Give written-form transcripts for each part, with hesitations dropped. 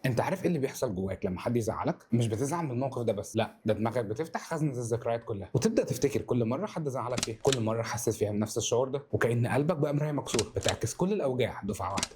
انت عارف ايه اللي بيحصل جواك لما حد يزعلك؟ مش بتزعل من الموقف ده بس، لا، ده دماغك بتفتح خزنة الذكريات كلها وتبدا تفتكر كل مرة حد زعلك فيها، كل مرة حسيت فيها بنفس الشعور ده، وكأن قلبك بقى مراية مكسورة بتعكس كل الاوجاع دفعه واحدة.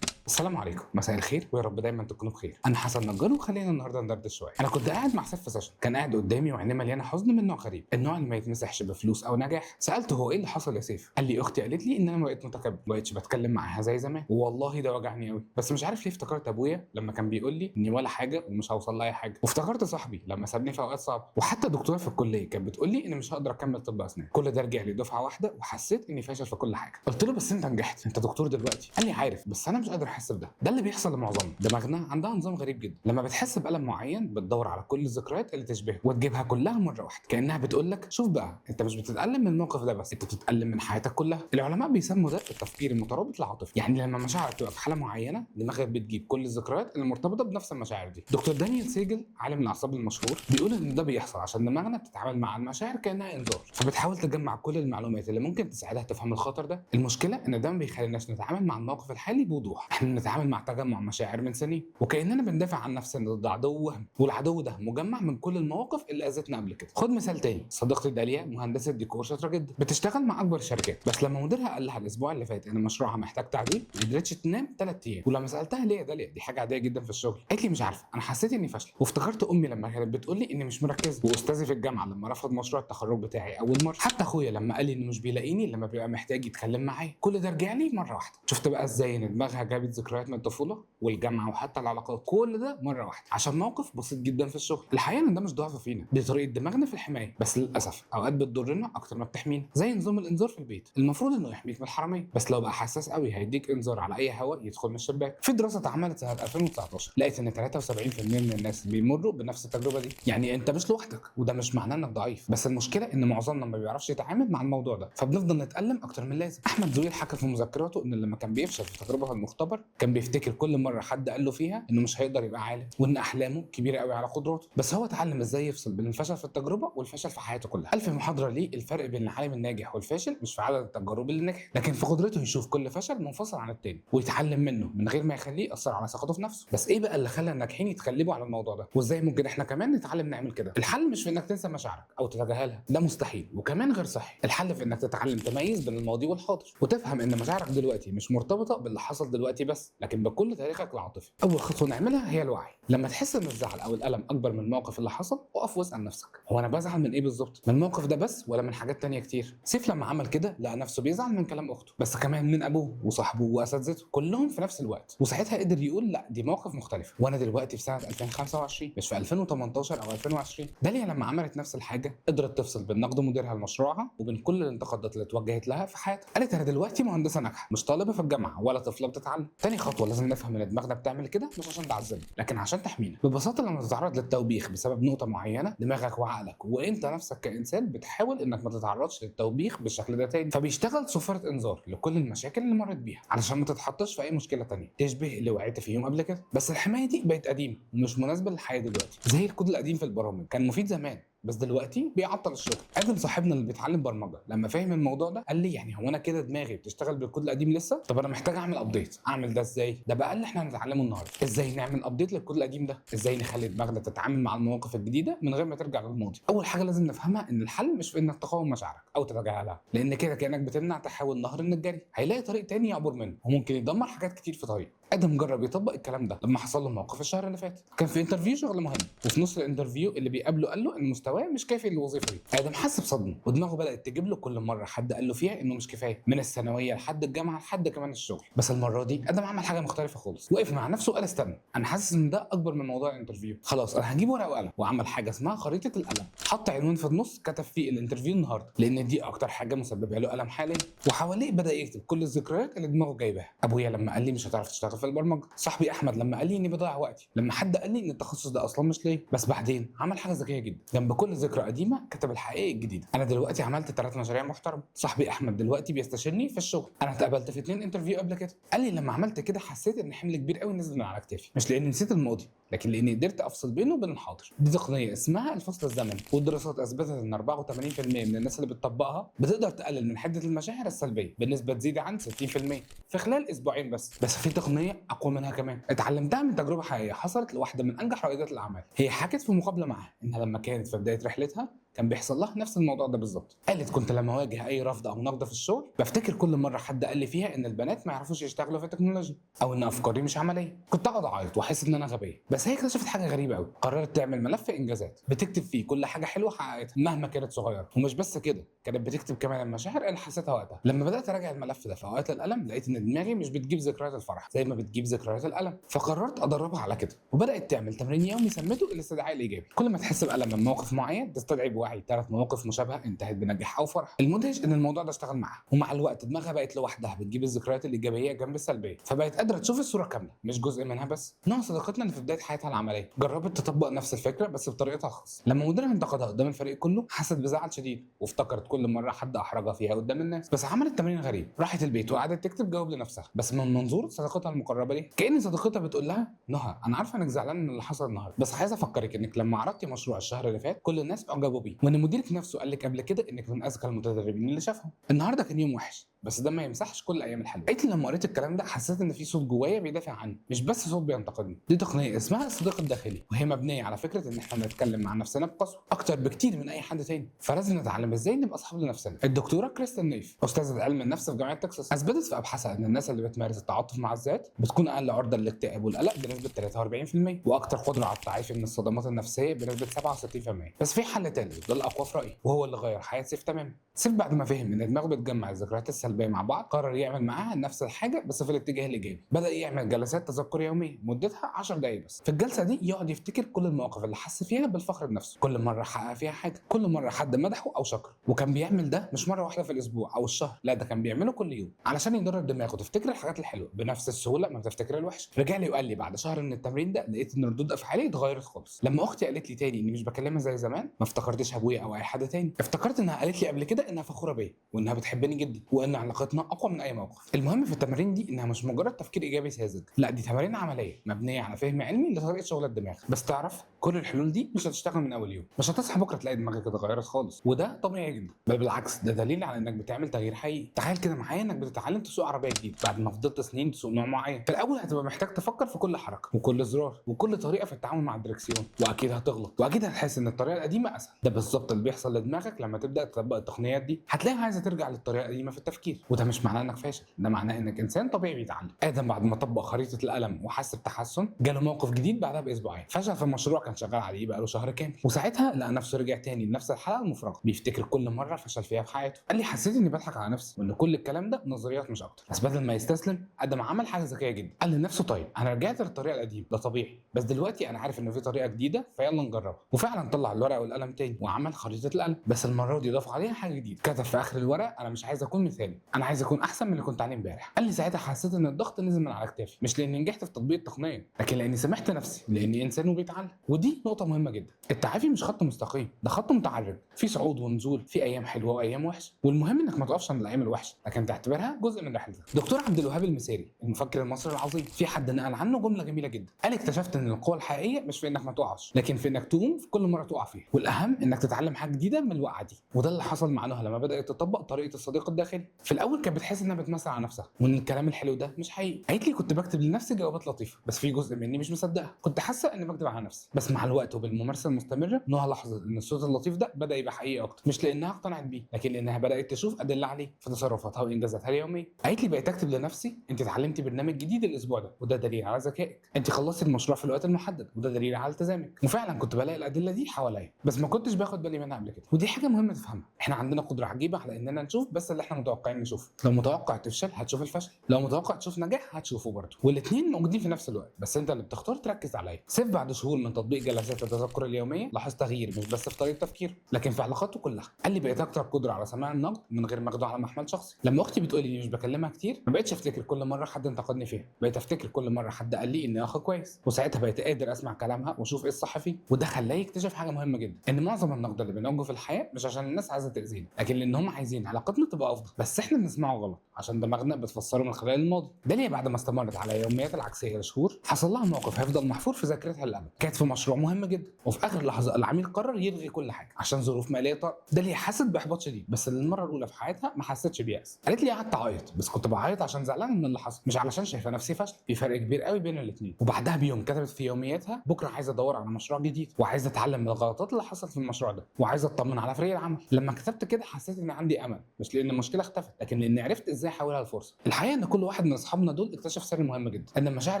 السلام عليكم، مساء الخير، ويا رب دايما تكونوا بخير. انا حسن نجار، وخلينا النهارده ندردش شوية. انا كنت قاعد مع سيف في session، كان قاعد قدامي وعينيه مليانة حزن من نوع غريب، النوع اللي ما يتمسحش بفلوس او نجاح. سالته هو ايه اللي حصل يا سيف؟ قال لي اختي قالت لي ان انا بقيت متكبر، ما بقتش بتكلم معاها زي زمان، والله ده وجعني قوي. بس مش عارف ليه افتكرت ابويا لما كان بيقول لي اني ولا حاجة ومش هوصل لاي حاجة، وافتكرت صاحبي لما سابني في اوقات صعبة، وحتى دكتورة في الكلية كانت بتقول لي اني مش هقدر اكمل طب اسنان. كل ده رجع لي دفعه واحدة وحسيت اني فاشل في كل حاجة. قلت له بس انت نجحت، انت دكتور دلوقتي. قال لي عارف، بس انا مش قادر احس بده. ده اللي بيحصل لمعظمنا، دماغنا عندها نظام غريب جدا، لما بتحس بألم معين بتدور على كل الذكريات اللي تشبهه وتجيبها كلها مرة واحدة، كانها بتقول لك شوف بقى انت مش بتتألم من الموقف ده بس، انت بتتألم من حياتك كلها. العلماء بيسموا ده التفكير المترابط العاطفي، يعني لما مشاعرك تبقى في حاله معينة دماغك بتجيب كل الذكريات اللي مرتبطة بنفس المشاعر دي. دكتور دانيال سيجل عالم الاعصاب المشهور بيقول ان ده بيحصل عشان دماغنا بتتعامل مع المشاعر كانها انذار، فبتحاول تجمع كل المعلومات اللي ممكن تساعدها تفهم الخطر ده. المشكلة ان ده ما بيخليناش نتعامل مع الموقف الحالي بوضوح، احنا بنتعامل مع تجمع مشاعر من سنين، وكاننا بندافع عن نفسنا ضد عدو وهم، والعدو ده مجمع من كل المواقف اللي اذتنا قبل كده. خد مثال تاني، صديقتي داليا مهندسه ديكور شاطرة جدا، بتشتغل مع اكبر الشركات، بس لما مديرها قال لها الاسبوع اللي فات ان مشروعها محتاج تعديل ما قدرتش تنام 3 ايام. ولما سالتها ليه يا داليا دي حاجة عادية جدا في الشغل، قالت لي مش عارفه، انا حسيت اني فاشلة، وافتكرت امي لما كانت بتقول لي اني مش مركزه، واستاذي في الجامعة لما رفض مشروع التخرج بتاعي اول مرة، حتى اخويا لما قال لي انه مش بيلاقيني لما بيبقى محتاج يتكلم معايا. كل ده رجع لي مرة واحدة. شفت بقى ازاي ان دماغها جابت ذكريات من الطفولة والجامعة وحتى العلاقات، كل ده مرة واحدة عشان موقف بسيط جدا في الشغل. الحقيقة ان ده مش ضعف فينا، دي طريقه دماغنا في الحماية، بس للاسف اوقات بتضرنا اكتر ما بتحمينا. زي نظام الانذار في البيت، المفروض انه يحميك من الحرامية، بس لو بقى حساس قوي هيديك انذار على اي هواء يدخل من الشباك. في دراسة اتعملت سنة 2019 لقيت ان 73% من الناس بيمروا بنفس التجربة دي، يعني انت مش لوحدك، وده مش معناه انك ضعيف، بس المشكلة ان معظمنا ما بيعرفش يتعامل مع الموضوع ده، فبنفضل نتألم اكتر من اللازم. احمد زويل حكى في مذكراته ان لما كان بيفشل في تجربه في المختبر كان بيفتكر كل مرة حد قال له فيها انه مش هيقدر يبقى عالم، وان احلامه كبيرة قوي على قدراته، بس هو اتعلم ازاي يفصل بين الفشل في التجربة والفشل في حياته كلها. قال في محاضرة ليه الفرق بين العالم الناجح والفاشل مش في عدد التجارب اللي نجحت، لكن في قدرته يشوف كل فشل منفصل عن التاني ويتعلم منه من غير ما يخليه ياثر على ثقته في نفسه. بس ايه بقى اللي خلى الناجحين يتغلبوا على الموضوع ده؟ وازاي ممكن احنا كمان نتعلم نعمل كده؟ الحل مش في انك تنسى مشاعرك او تتجاهلها، ده مستحيل وكمان غير صحي. الحل في انك تتعلم تميز بين الماضي والحاضر، وتفهم ان مشاعرك دلوقتي مش مرتبطة باللي حصل دلوقتي بس، لكن بكل تاريخك العاطفي. اول خطوة نعملها هي الوعي. لما تحس ان الزعل او الالم اكبر من الموقف اللي حصل، اقف واسال نفسك هو انا بزعل من ايه بالظبط؟ من الموقف ده بس ولا من حاجات تانية كتير؟ سيف لما عمل كده لقى نفسه بيزعل من كلام اخته، بس كمان من ابوه وصاحبه واساتذته كلهم في نفس الوقت، وساعتها قدر يقول لا دي مواقف مختلفة، وانا دلوقتي في سنة 2025 مش في 2018 او 2020. داليا لما عملت نفس الحاجة قدرت تفصل بين نقد مديرها لمشروعها وبين كل الانتقادات اللي اتوجهت لها في حياتها. قالت انا دلوقتي مهندسه ناجحة، مش طالبه في الجامعة ولا طفله بتتعلم. تاني خطوة لازم نفهم ان دماغنا بتعمل كده مش عشان تعذبنا، لكن عشان تحمينا. ببساطة لما تتعرض للتوبيخ بسبب نقطة معينة، دماغك وعقلك وانت نفسك كانسان بتحاول انك ما تتعرضش للتوبيخ بالشكل ده تاني، فبيشتغل صفارة انذار لكل المشاكل اللي مرت بيها علشان ما تتحطش في اي مشكلة تانية تشبه اللي وقعت فيهم قبل كده. بس الحماية دي بقت قديمة ومش مناسبة للحياة دلوقتي، زي الكود القديم في البرامج كان مفيد زمان بس دلوقتي بيعطل الشغل. ادم صاحبنا اللي بيتعلم برمجة لما فهم الموضوع ده قال لي يعني هو انا كده دماغي بتشتغل بالكود القديم لسه؟ طب انا محتاج اعمل update، اعمل ده ازاي؟ ده بقى اللي احنا هنتعلمه النهارده، ازاي نعمل update للكود القديم ده، ازاي نخلي دماغنا تتعامل مع المواقف الجديدة من غير ما ترجع للماضي. اول حاجة لازم نفهمها ان الحل مش في انك تقاوم مشاعرك او تتجاهلها، لان كده كانك بتمنع تحول نهر من الجري، هيلاقي طريق تاني يعبر منه وممكن يدمر حاجات كتير في طريقه. ادم جرب يطبق الكلام ده لما حصل له موقف الشهر اللي فات، كان في interview شغل مهم، وفي نص ال interview اللي بيقابله قال له ان مستواه مش كافي للوظيفة دي. ادم حس بصدمة ودماغه بدات تجيب له كل مرة حد قال له فيها انه مش كفاية، من الثانوية لحد الجامعة لحد كمان الشغل. بس المرة دي ادم عمل حاجة مختلفة خالص، وقف مع نفسه وقال استنى، انا حاسس ان ده اكبر من موضوع ال interview، خلاص انا هجيب ورقة وقلم. وعمل حاجة اسمها خريطة الالم، حط عنوان في النص كتب فيه ال interview النهارده لان دي اكتر حاجة مسببه له الم حاليا، وحواليه بدا يكتب كل الذكريات اللي دماغه جايباها. ابويا لما قال لي مش هتعرف تشتغل في البرمجة، صاحبي احمد لما قال لي اني بضيع وقتي، لما حد قال لي ان التخصص ده اصلا مش ليا. بس بعدين عمل حاجة ذكية جدا، جنب كل ذكرى قديمة كتب الحقيقة الجديدة. انا دلوقتي عملت 3 مشاريع محترمه، صاحبي احمد دلوقتي بيستشيرني في الشغل، انا اتقبلت في 2 interview قبل كده. قال لي لما عملت كده حسيت ان حمل كبير قوي نزل من على كتافي، مش لاني نسيت الماضي، لكن لاني قدرت افصل بينه وبين الحاضر. دي تقنية اسمها الفصل الزمني، والدراسات اثبتت ان 84% من الناس اللي بتطبقها بتقدر تقلل من حده المشاعر السلبية بنسبة تزيد عن 60% في خلال اسبوعين بس. بس في تقنية اقوى منها كمان، اتعلمتها من تجربه حقيقية حصلت لواحدة من انجح رائدات الاعمال. هي حكت في مقابله معاها انها لما كانت في بداية رحلتها كان بيحصل لها نفس الموضوع ده بالظبط. قالت كنت لما اواجه اي رفض او نقد في الشغل بفتكر كل مرة حد قال لي فيها ان البنات ما يعرفوش يشتغلوا في التكنولوجيا او ان افكاري مش عملية، كنت اقعد اعيط واحس ان انا غبية. بس هي اكتشفت حاجة غريبة قوي، قررت تعمل ملف انجازات بتكتب فيه كل حاجة حلوة حققتها مهما كانت صغيرة. ومش بس كده، كانت بتكتب كمان المشاعر اللي حسيتها وقتها. لما بدات اراجع الملف ده في اوقات الالم لقيت ان دماغي مش بتجيب ذكريات الفرح زي ما بتجيب ذكريات الالم، فقررت ادربها على كده. وبدات تعمل تمرين يومي سميته الاستدعاء الايجابي. كل ما تحس بالم من موقف معين تستدعي بوعي 3 مواقف مشابهة انتهت بنجاح او فرح. المدهش ان الموضوع ده اشتغل معاها، ومع الوقت دماغها بقت لوحدها بتجيب الذكريات الايجابية جنب السلبية، فبقت قادرة تشوف الصورة كاملة مش جزء منها بس. نوع صديقتنا اللي في بداية حياتها العملية جربت تطبق نفس الفكرة بس بطريقتها الخاصة. لما مديرها انتقدها قدام الفريق كله حست بزعل شديد، وافتكرت كل مرة حد احرجها فيها قدام الناس. بس عملت تمرين غريب، راحت البيت وقعدت تكتب جواب لنفسها بس من منظور صديقتها المقربة ليها، كأن صديقتها بتقول لها نهى انا عارفه انك زعلانة من اللي حصل النهارده، بس عايزه افكرك انك لما عرضتي مشروع الشهر اللي فات كل الناس اعجبوا بيه، وان مديرك نفسه قال لك قبل كده انك من اذكى المتدربين اللي شافهم. النهارده كان يوم وحش بس ده ما يمسحش كل الايام الحلوة. قالت لي لما قريت الكلام ده حسيت ان في صوت جوايا بيدافع عني، مش بس صوت بينتقدني. دي تقنية اسمها الصديق الداخلي، وهي مبنية على فكرة ان احنا بنتكلم مع نفسنا بقسوه اكتر بكتير من اي حد تاني، فلازم نتعلم ازاي نبقى اصحاب لنفسنا. الدكتورة كريستين نيف استاذه علم النفس في جامعه تكساس اثبتت في ابحاثها ان الناس اللي بتمارس التعاطف مع الذات بتكون اقل عرضه للاكتئاب والقلق بنسبة 43%، واكثر قدره على التعافي من الصدمات النفسية بنسبة 67%. بس في حل ثالث ده الاقوى في رايي، وهو اللي غير حياة سيف تماما. سيف بعد ما فهم ان دماغه بتجمع الذكريات السلبية مع بعض قرر يعمل معاها نفس الحاجة بس في الاتجاه الايجابي. بدا يعمل جلسات تذكر يومية مدتها 10 دقائق بس. في الجلسة دي يقعد يفتكر كل المواقف اللي حس فيها بالفخر بنفسه، كل مرة حقق فيها حاجة، كل مرة حد مدحه او شكره. وكان بيعمل ده مش مرة واحدة في الاسبوع او الشهر، لا ده كان بيعمله كل يوم علشان يدرب دماغه تفتكر الحاجات الحلوة بنفس السهولة ما بتفتكر الوحش. رجع لي وقال لي بعد شهر من التمرين ده لقيت ان ردود افعالي اتغيرت خالص. لما اختي قالت لي تاني اني مش بكلمها زي زمان ما افتكرتش ابويا او اي حد تاني، افتكرت انها قالت لي قبل كده انها فخورة بيا وانها بتحبني جدا وان علاقتنا اقوى من اي موقف. المهم في التمارين دي انها مش مجرد تفكير ايجابي ساذج، لا دي تمارين عملية مبنية على فهم علمي لطريقه شغل الدماغ. بس تعرف كل الحلول دي مش هتشتغل من اول يوم، مش هتصحى بكره تلاقي دماغك اتغيرت خالص، وده طبيعي جدا، بل بالعكس ده دليل على انك بتعمل تغيير حقيقي. تخيل كده معايا انك بتتعلم تسوق عربية جديدة بعد ما فضلت سنين تسوق نوع معين. في الاول هتبقى محتاج تفكر في كل حركة وكل زرار وكل طريقه في التعامل مع الدركسيون، واكيد هتغلط واكيد هتحس ان الطريقة القديمة اسهل. ده بالظبط اللي بيحصل لدماغك لما تبدا تطبق التقنيات دي، هتلاقيها عايزه ترجع للطريقة القديمة في التفكير، وده مش معناه انك فاشل، ده معناه انك انسان طبيعي بيتعلم. ادم بعد ما طبق خريطة الالم وحس بتحسن جاله موقف جديد بعدها باسبوعين، فشل في مشروع كان شغال عليه بقاله شهر كامل، وساعتها لقى نفسه رجع تاني لنفس الحلقة المفرغه بيفتكر كل مرة فشل فيها في حياته. قال لي حسيت اني بضحك على نفسي وان كل الكلام ده نظريات مش اكتر. بس بدل ما يستسلم ادم عمل حاجة ذكية جدا، قال لنفسه طيب انا رجعت للطريقة القديمة ده طبيعي، بس دلوقتي انا عارف ان في طريقه جديدة فيلا نجربها. وفعلا طلع الورقة والقلم تاني وعمل خريطة القلم، بس المرة دي ضاف عليها حاجة جديدة. كتب في اخر الورقة انا مش عايز اكون مثالي، انا عايز اكون احسن من اللي كنت عليه امبارح. قال لي ساعتها حسيت ان الضغط نزل من على كتافي، مش لاني نجحت في تطبيق التقنية، لكن لاني سمحت نفسي، لاني انسان وبيتعلم. ودي نقطة مهمة جدا، التعافي مش خط مستقيم، ده خط متعرج، في صعود ونزول، في ايام حلوة وايام وحشة، والمهم انك ما تقفش عند الايام الوحشة لكن تعتبرها جزء من رحلتك. دكتور عبد الوهاب المسيري المفكر المصري العظيم في حد نقل عنه جملة جميلة جدا، قال اكتشفت ان القوة الحقيقية مش في انك ما تقعش، لكن في انك تقوم في كل مرة تقع فيها، والاهم انك تتعلم حاجة جديدة من الوقعة دي. وده اللي حصل مع نهى لما بدات تطبق طريقه الصديق الداخلي. في الاول كانت بتحس انها بتمثل على نفسها وان الكلام الحلو ده مش حقيقي. قالت لي كنت بكتب لنفسي جوابات لطيفة بس في جزء مني مش مصدقها، كنت حاسه اني بكتب على نفسي. بس مع الوقت وبالممارسه المستمرة نهى لاحظت ان الصوت اللطيف ده بدا يبقى حقيقي اكتر، مش لانها اقتنعت بيه لكن لانها بدات تشوف ادلة عليه في تصرفاتها وانجازاتها اليومية. قالت لي بقيت اكتب لنفسي انت اتعلمتي برنامج جديد الاسبوع ده وده دليل على ذكائك، انت خلصتي المشروع في الوقت المحدد وده دليل على التزامك. وفعلا كنت بلاقي الادلة دي حواليا بس ما كنتش باخد بالي منها قبل كده. ودي حاجة مهمة تفهمها، احنا عندنا قدره عجيبة على اننا نشوف بس اللي احنا متوقعين نشوفه. لو متوقع تفشل هتشوف الفشل، لو متوقع تشوف نجاح هتشوفه برضه، والاثنين موجودين في نفس الوقت بس انت اللي بتختار تركز عليه. سيف بعد شهور من تطبيق جلسات التذكر اليومية لاحظ تغيير مش بس في طريقه تفكيره لكن في علاقاته كلها. قال لي بقيت اكتر قدره على سماع النقد من غير ما اخده على محمل شخصي. لما اختي بتقول لي مش بكلمها كتير ما بقتش افتكر كل مرة حد انتقدني فيها، بقيت افتكر كل مرة حد قال لي اني اخ كويس، وساعتها بقيت قادر اسمع كلامها واشوف ايه الصح فيه. وده خلاه يكتشف حاجة مهمة جدا، ان معظم النقد اللي بنواجهه في الحياة مش عشان الناس عايزه تاذينا، لكن لان هم عايزين علاقتنا تبقى افضل. بس احنا بنسمعه غلط عشان دماغنا بتفسره من خلال الماضي. داليا بعد ما استمرت على يوميات العكسيه لشهور حصل لها موقف هيفضل محفور في ذاكرتها للابد. كانت في مشروع مهم جدا، وفي اخر لحظة العميل قرر يلغي كل حاجة عشان ظروف ماليه طارئة. داليا حست باحباط شديد، بس للمرة الاولى في حياتها ما حستش بيأس. قالت لي قعدت اعيط، بس كنت بعيط عشان زعلانة من اللي حصل، مش علشان شايفه نفسي فاشلة. في فرق كبير قوي بين الاثنين. وبعدها بيوم كتبت في يومياتها بكره عايزه ادور على مشروع جديد، وعايزه اتعلم من الغلطات اللي حصلت في المشروع ده، وعايزه اطمن على فريق العمل. لما كتبت كده حسيت ان عندي امل، مش لان المشكلة اختفت، لكن لان عرفت ازاي احولها لفرصه. الحقيقة ان كل واحد من اصحابنا دول اكتشف سر مهم جدا، ان المشاعر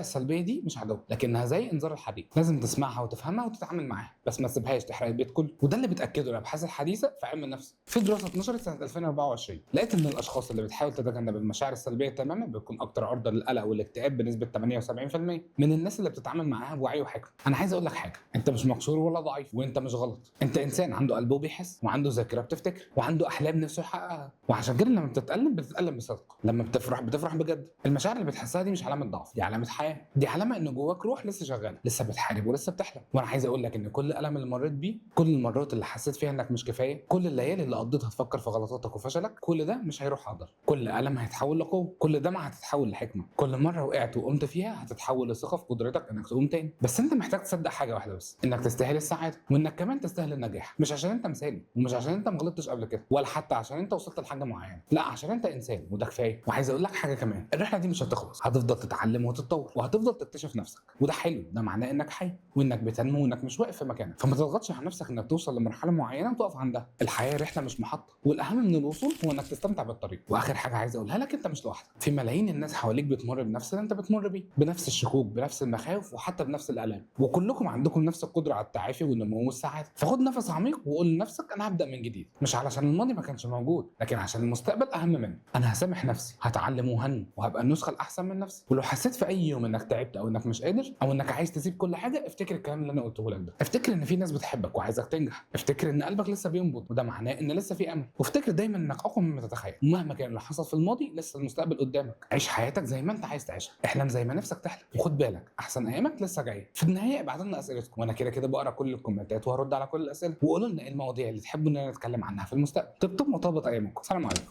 السلبية دي مش عدو، لكنها زي انذار الحريق، لازم تسمعها وتفهمها وتتعامل معاها، بس ما تسيبهاش تحرق البيت كله. وده اللي بتاكده الابحاث الحديثة في علم النفس. في دراسة اتنشرت سنة 2024 لقيت ان الاشخاص اللي بتحاول تتجنب المشاعر السلبية تماما بتكون اكتر عرضه للقلق والاكتئاب بنسبة 78% من الناس اللي بتتعامل معاها بوعي وحكمه. انا عايز اقول لك حاجة، انت مش مكسور ولا ضعيف، وانت مش غلط. انت انسان عنده قلب وبيحس، وعنده ذاكره بتفتكر، وعنده احلام نفسه يحققها. وعشان كده لما بتتألم بتتألم بصدق، لما بتفرح بتفرح بجد. المشاعر اللي بتحسها دي مش علامة ضعف، دي علامة حياة، دي علامة ان جواك روح لسه شغالة، لسه بتحارب ولسه بتحلم. وانا عايز اقول لك ان كل الم اللي مريت بيه، كل المرات اللي حسيت فيها انك مش كفاية، كل الليالي اللي قضيتها تفكر في غلطاتك وفشلك، كل ده مش هيروح هدر. كل الم هيتحول لقوه، كل دمعه هتتحول لحكمه، كل مرة وقعت وقمت فيها هتتحول لثقه في قدرتك انك تقوم تاني. بس انت محتاج تصدق حاجة واحدة بس، انك تستاهل السعادة، وانك كمان تستاهل النجاح. مش عشان انت مثالي، ومش عشان انت ما غلطتش قبل كده، ولا حتى عشان انت وصلت لحاجة معينة، لا عشان انت انسان وده كفاية. وعايز اقول لك حاجة كمان، الرحلة دي مش هتخلص، هتفضل تتعلم وتتطور، وهتفضل تكتشف نفسك، وده حلو. ده معناه انك حي، وانك بتنمو، وانك مش واقف في مكانك. فما تضغطش على نفسك انك توصل لمرحلة معينة وتقف عندها. الحياة رحله مش محطة، والاهم من الوصول هو انك تستمتع بالطريق. واخر حاجة عايز اقولها لك، انت مش لوحدك. في ملايين الناس حواليك بتمر بنفس اللي انت بتمر بيه، بنفس الشكوك، بنفس المخاوف، وحتى بنفس الالام، وكلكم عندكم نفس القدرة على التعافي والنمو والسعادة. فخد نفس عميق وقول لنفسك انا هبدا من جديد، مش علشان الماضي ما كانش موجود، لكن عشان المستقبل اهم منه. انا هسامح نفسي، هتعلم وهنمو، وهبقى النسخة الاحسن من نفسي. ولو حسيت في اي يوم انك تعبت او انك مش قادر او انك عايز تسيب كل حاجة، افتكر الكلام اللي انا قلته لك ده. افتكر ان في ناس بتحبك وعايزك تنجح، افتكر ان قلبك لسه بينبض وده معناه ان لسه في امل، وافتكر دايما انك اقوى مما تتخيل. مهما كان اللي حصل في الماضي لسه المستقبل قدامك. عيش حياتك زي ما انت عايز تعيشها، احلم زي ما نفسك تحلم، وخد بالك احسن ايامك لسه جاية. في النهاية ابعتوا لنا اسئلتكم، وانا كده كده بقرا كل الكومنتات وهرد على كل الاسئلة، وقولوا لنا ايه المواضيع اللي تحبوا اننا نتكلم عنها في المستقبل. طبتم وطابت ايامكم. سلام عليكم.